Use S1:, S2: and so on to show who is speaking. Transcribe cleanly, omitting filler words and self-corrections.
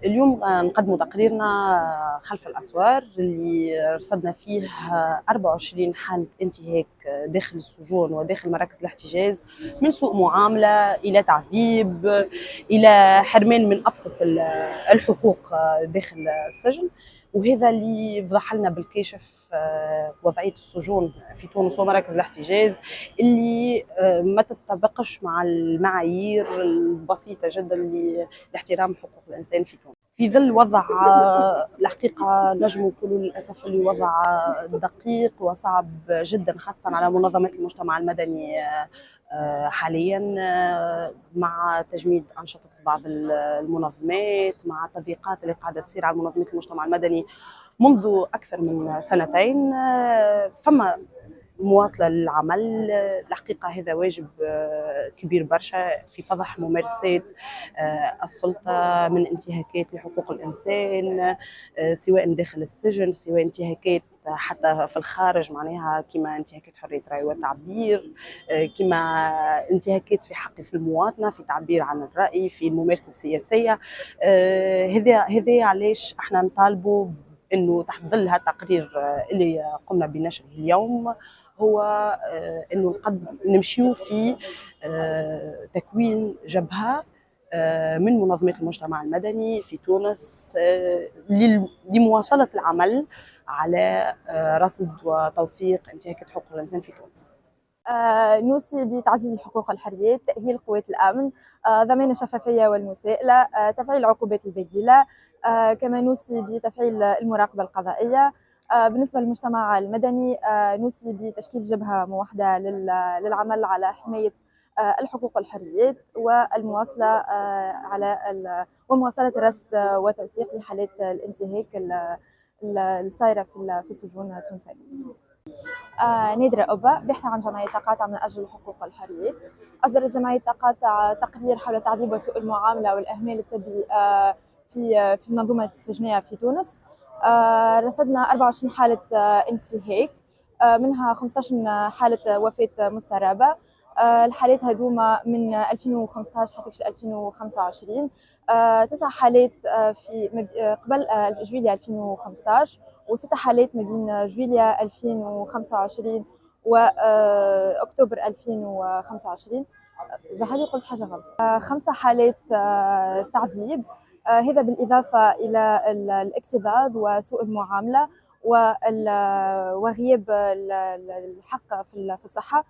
S1: اليوم نقدم تقريرنا خلف الأسوار اللي رصدنا فيه 24 حالة انتهاك داخل السجون وداخل مراكز الاحتجاز، من سوء معاملة إلى تعذيب إلى حرمان من أبسط الحقوق داخل السجن. وهذا اللي فضح لنا بالكاشف وضعية السجون في تونس ومراكز الاحتجاز اللي ما تتطابقش مع المعايير البسيطة جدا لاحترام حقوق الإنسان في تونس، في ظل وضع الحقيقة نجم نقولوا للأسف اللي وضع دقيق وصعب جدا، خاصة على منظمات المجتمع المدني حاليا، مع تجميد أنشطة بعض المنظمات، مع التضييقات اللي قاعدة تصير على منظمات المجتمع المدني منذ أكثر من سنتين. فما مواصلة للعمل، الحقيقة هذا واجب كبير برشا في فضح ممارسات السلطة من انتهاكات لحقوق الإنسان، سواء داخل السجن، سواء انتهاكات حتى في الخارج، معناها كما انتهاكات حرية الرأي والتعبير، كما انتهاكات في حق في المواطنة، في التعبير عن الرأي، في الممارسة السياسية. هذا علاش احنا نطالبوا انه تحت ظل هذا التقرير اللي قمنا بنشره اليوم، هو انه نمشيو في تكوين جبهة من منظمات المجتمع المدني في تونس لمواصلة العمل على رصد وتوثيق انتهاكات حقوق الإنسان في تونس.
S2: نوصي بتعزيز الحقوق والحريات، تأهيل قوات الأمن، ضمان الشفافية والمساءلة، تفعيل العقوبات البديلة، كما نوصي بتفعيل المراقبة القضائية. بالنسبة للمجتمع المدني، نوصي بتشكيل جبهة موحدة للعمل على حماية الحقوق والحريات والمواصلة على ومواصلة الرصد وتوثيق لحالات الانتهاك الصايرة في السجون التونسية. نادرة أوبا، باحثة عن جمعية تقاطع من أجل الحقوق والحريات. أصدرت جمعية تقاطع تقرير حول التعذيب وسوء المعاملة والإهمال الطبي في المنظومة السجنية في تونس. رصدنا 24 حالة انتهاك، منها 15 حالة وفاة مسترابة. الحالات هذوما من 2015 حتى 2025، 9 حالات في قبل جويلية 2015، وست حالات ما بين جويلية 2025 وأكتوبر 2025. بحالي قلت حاجة غلط. 5 حالات تعذيب، هذا بالإضافة إلى الاكتظاظ وسوء المعاملة وغياب الحق في الصحة.